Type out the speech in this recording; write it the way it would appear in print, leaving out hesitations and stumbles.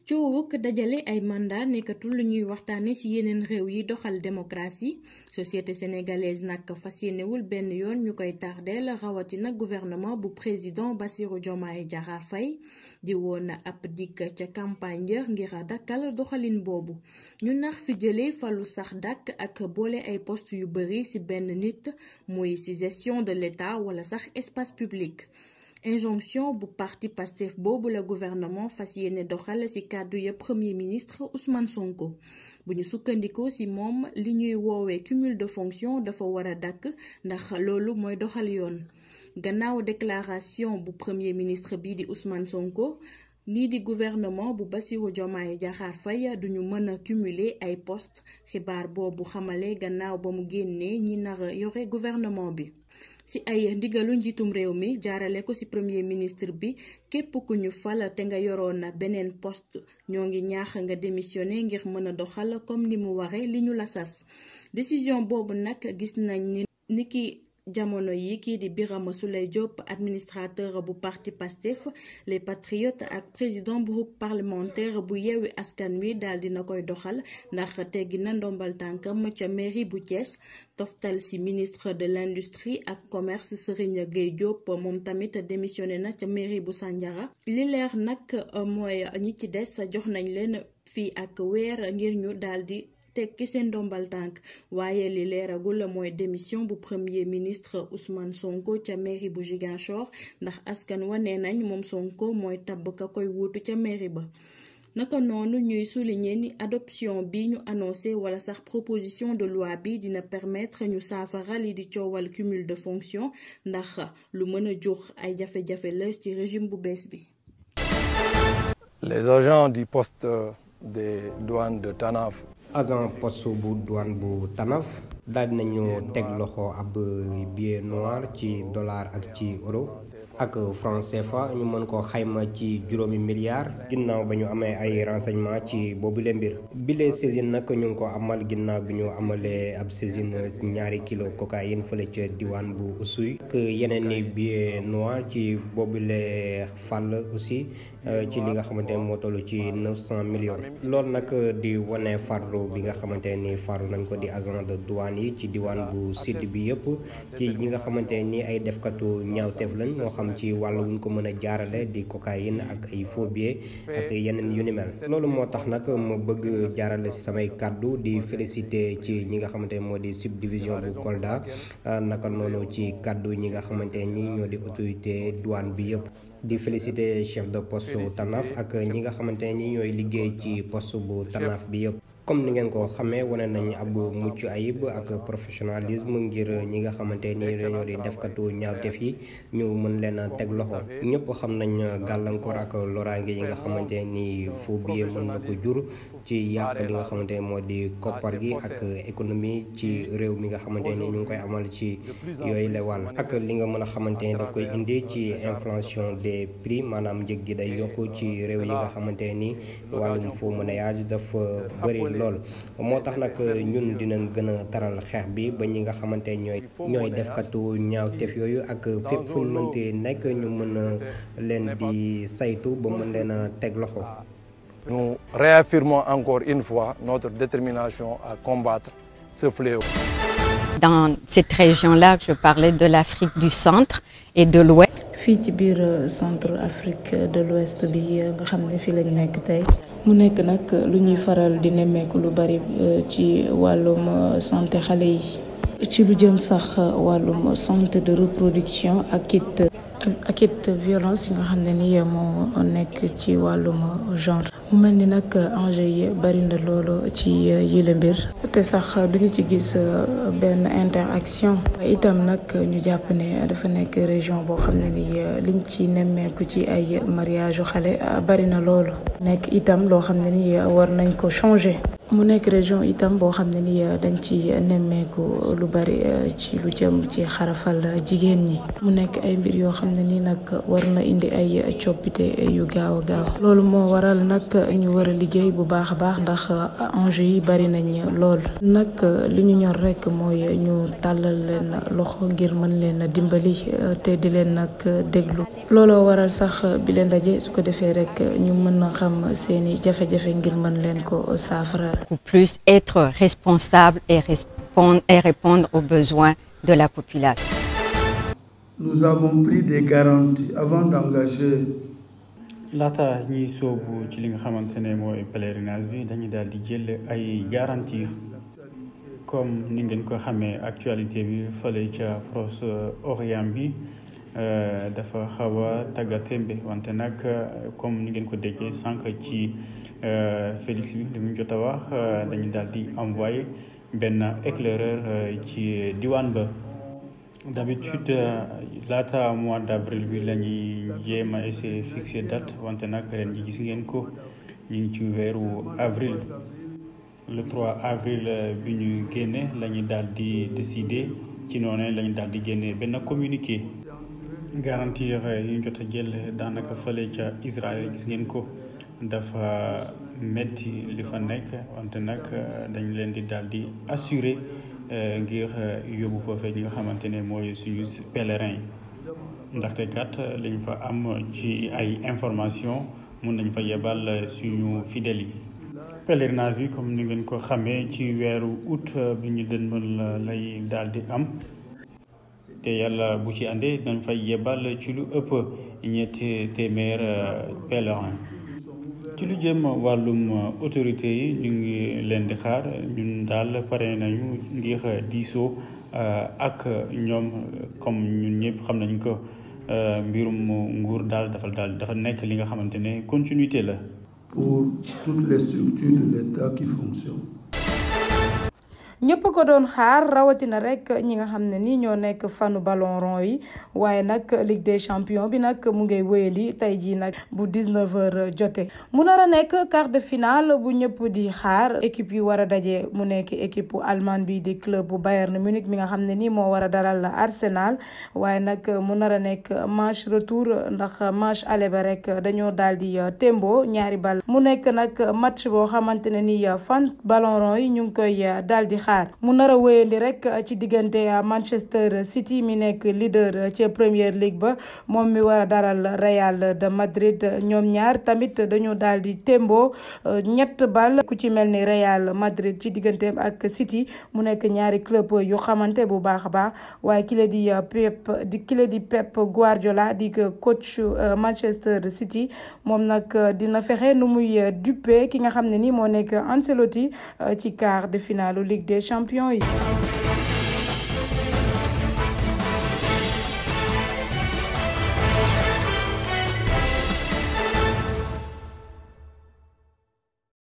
coowuk dajale ay mandat nekkatul lu ñuy waxtaane ci yeneen réew yi doxal démocratie société sénégalaise nag fas yéenewul benn yoon ñu koy tardeel rawatina gouvernement bu président Bassirou Diomaye Diakhar Faye di woon ab dikk ca campagne ngir dakkal doxalin boobu ñu nax fi jëlee falu sax dàkk ak boole ay poste yu bari ci benn nit muy ci gestion de l'État wala sax espace public. Injonction bu parti Pastef boobu la gouvernement fas yéene doxal ci kàddu ya premier ministre Ousmane Sonko bu ñu sukkandikoo ci moom li ñuy woowee cumul de fonction dafa war a dakk ndax loolu mooy doxal yoon gannaaw déclaration bu premier ministre bii di Ousmane Sonko nii di gouvernement bu Bassirou Diomaye Diakhar Faye duñu mën a cumuler ay poste xibaar boobu xamale gannaaw ba mu génnee ñi nar a yore gouvernement bi ci ay ndigalu njiitum réew mi jaarale ko ci premier ministre bi képp ku ñu fal te nga yoroon beneen poste ñoo ngi ñaax nga démissionné ngir mën a doxal comme ni mu waxe li ñu la sas décision boobu nag gis nañ ni ki jamono yi kii di Birame Souleye Diop administrateur bu parti Pastef les patriotes ak président bu groupe parlementaire bu Yewwi Askan Wi daal dina koy doxal ndax teggi na ndombal tànkam ca mairie bu Thiès toftal ci ministre de l'industrie ak commerce Serigne Gueye Diop moom tamit démissionné na ca mairie bu Sandiara li leer nag mooy ñi ci des jox nañ leen fii ak weer ngir ñu daal di tekki seen ndombal tànk waaye li leeragul mooy démission bu premier ministre Ousmane Sonko ca mairie bu Ziguinchor ndax askan wa nee nañ moom Sonko mooy tabb ka koy wuutu ca mairie ba naka noonu ñuy souligner ni adoption bi ñu annoncé wala sax proposition de loi bi dina permettre ñu saafara li di coowal cumul de fonction ndax lu mën a jur ay jafe-jafe la ci régime bu bees bi. Les agents du poste des douanes de Tanaf. agent poste bu douane bu Tanaf daal dinañu teg loxo ab billet noir ci dollar ak ci euro ak franc CFA ñu mën ko xayma ci juróomi milliards ginnaaw ba ñu amee ay renseignement ci boobule mbir bile saisine nag ñu ngi ko amal ginnaaw bi ñu amalee ab saisine 2 kilo cocaïne fële ca diwaan bu Oussouye ak yeneen ni billet noir ci boobule fàll aussi ci li nga xamante ne moo toll ci 900 millions loolu nag di wane farlu bi nga xamante ni farlu nañ ko di agent de douane yi ci diwaan bu sud bi yëpp ci ñi nga xamante ni ay defkatu ñaawteef lañ moo xam ci wàllu wuñ ko mën a jaarale di cocaïne ak ay faux billets ak yeneen yu ni mel loolu moo tax nag ma bëgg jaarale ci samay kàddu di féliciter ci ñi nga xamante moo di subdivision bu Kolda naka noonu ci kàddu ñi nga xamante ni ñoo di autorité douane bi yëpp di féliciter chef de poste Tanaf ak ñi nga xamante ni ñooy liggéey ci poste bu Tanaf bi yëpp comme ni ngeen ko xamee wane nañ ab mucc ayib ak professionnalisme ngir ñi nga xamante ni ñoo di defkatu ñaawteef yi ñu mën leen a teg loxo ñëpp xam nañ gàllankoor ak loraange yi nga xamante ni faux billet mën na ko jur ci yàq li nga xamante moo di koppar gi ak économie ci réew mi nga xamante ni ñu ngi koy amal ci yooyu la wàll ak li nga mën a xamante ni daf koy indi ci inflation des prix maanaam njëg gi day yokk ci réew yi nga xamante ni wàllum faux monnayage dafa bëri lool moo tax nag ñun dinañ gën a taral xeex bi ba ñi nga xamante ñooy defkatu ñaawteef yooyu ak fépp fu ñu mënti nekk ñu mën a leen di saytu ba mën leen a teg loxo. Nous réaffirmons encore une fois notre détermination à combattre ce fléau. Dans cette région-là, je parlais de l'Afrique du centre et de l'ouest. fii ci biir centre Afrique de l'Ouest bi nga xam ne fii lañ nekk tey mu nekk nag lu ñuy faral di nemmeeku lu bari ci wàllum santé xale yi ci lu jëm sax wàllum santé de reproduction ak it violence yi nga xam ne ni moo nekk ci wàllum genre mu mel ni nag enjeu yi bari na loolu ci yile mbir te sax duñu ci gis benn interaction itam nag ñu jàpp ne dafa nekk région boo xam ne ni liñ ci nemmeeku ci ay mariage xale bari na loolu nekk itam loo xam ne ni war nañ ko changer mu nekk région itam boo xam ne ni dañ ci nemmeeku lu bari ci lu jëm ci xarafal jigéen ñi mu nekk ay mbir yoo xam ne ni nag war na indi ay coppite yu gaaw a gaaw loolu moo waral nag ñu war a liggéey bu baax a baax ndax enjeu yi bari nañ lool nag li ñu ñor rek mooy ñu tàllal leen loxo ngir mën leen dimbali te di leen nag déglu looloo waral sax bi leen daje su ko defee rek ñu mën a xam seeni jafe-jafe ngir mën leen ko saafara. Plus être responsable et répondre aux besoins de la population. Nous avons pris des garanties avant d'engager. laata ñuy soobu ci li nga xamante ne mooy pèlerinage bi dañuy daal di jël ay garantie comme ni ngeen ko xamee actualité bi fële ca Proche-Orient bi dafa xaw a tàggatémbe wante nag comme ni ngeen ko déggee sànq ci Félix bi li mu jot a wax dañu daal di envoyé benn éclaireur ci diwaan ba d'habitude laata mois d'avril bi la ñuy jéem a essayer fixer date wante nag ren ji gis ngeen ko ñu ngi ci weeru avril le 3 avril bi ñu génne la ñu daal di décider ci noonu la ñu daal di génne benn communiqué garantir yi ñu jot a jël daanaka fële ca Israël gis ngeen ko dafa metti li fa nekk wante nag dañ leen di daal di assurer ngir yóbbu foofee ñi nga xamante ne mooy suñu pèlerin yi ndaxte kat lañ fa am ci ay information mun nañ fa yebal suñu fidèles yi. pèlerinage bi comme ni ngeen ko xamee ci weeru août bi ñu dënmal lay daal di am te yàlla bu ci àndee dañ fay yebal ci lu ëpp ñetti téeméer pèlerin. ci lu jëm wàllum autorité yi ñu ngi leen di xaar ñun daal pare nañu ngir diisoo ak ñoom comme ñun ñëpp xam nañ ko mbirum nguur daal dafa nekk li nga xamante ne continuité la. Pour toutes les structures de l'État qui fonctionnent. ñëpp ko doon xaar rawatina rek ñi nga xam ne ni ñoo nekk fanu ballon rond yi waaye nag Ligue des champions bi nag mu ngay wéyandi tey jii nag bu 19h jotee mu nar a nekk quart de finale bu ñëpp di xaar équipe yi war a daje mu nekk équipe allemande bi di club bu Bayern Munich mi nga xam ne ni moo war a dalal Arsenal waaye nag mu nar a nekk match retour ndax match aller ba rek dañoo daal di tembo ñaari bal mu nekk nag match boo xamante ne ni fan ballon rond yi ñu ngi koy daal di xaar mu nar a wéyandi rek ci diggante Manchester City mi nekk leader ci Premier League ba moom mi war a daral Real de Madrid ñoom ñaar tamit dañu daal di tembo ñett bal ku ci mel ni Real Madrid ci digganteem ak City mu nekk ñaari club yu xamante bu baax a baax waaye kile di Pep Guardiola di coach Manchester City moom nag dina fexe nu muy dupe ki nga xam ne ni moo nekk Ancelotti ci quart de finale Ligue des champions yi.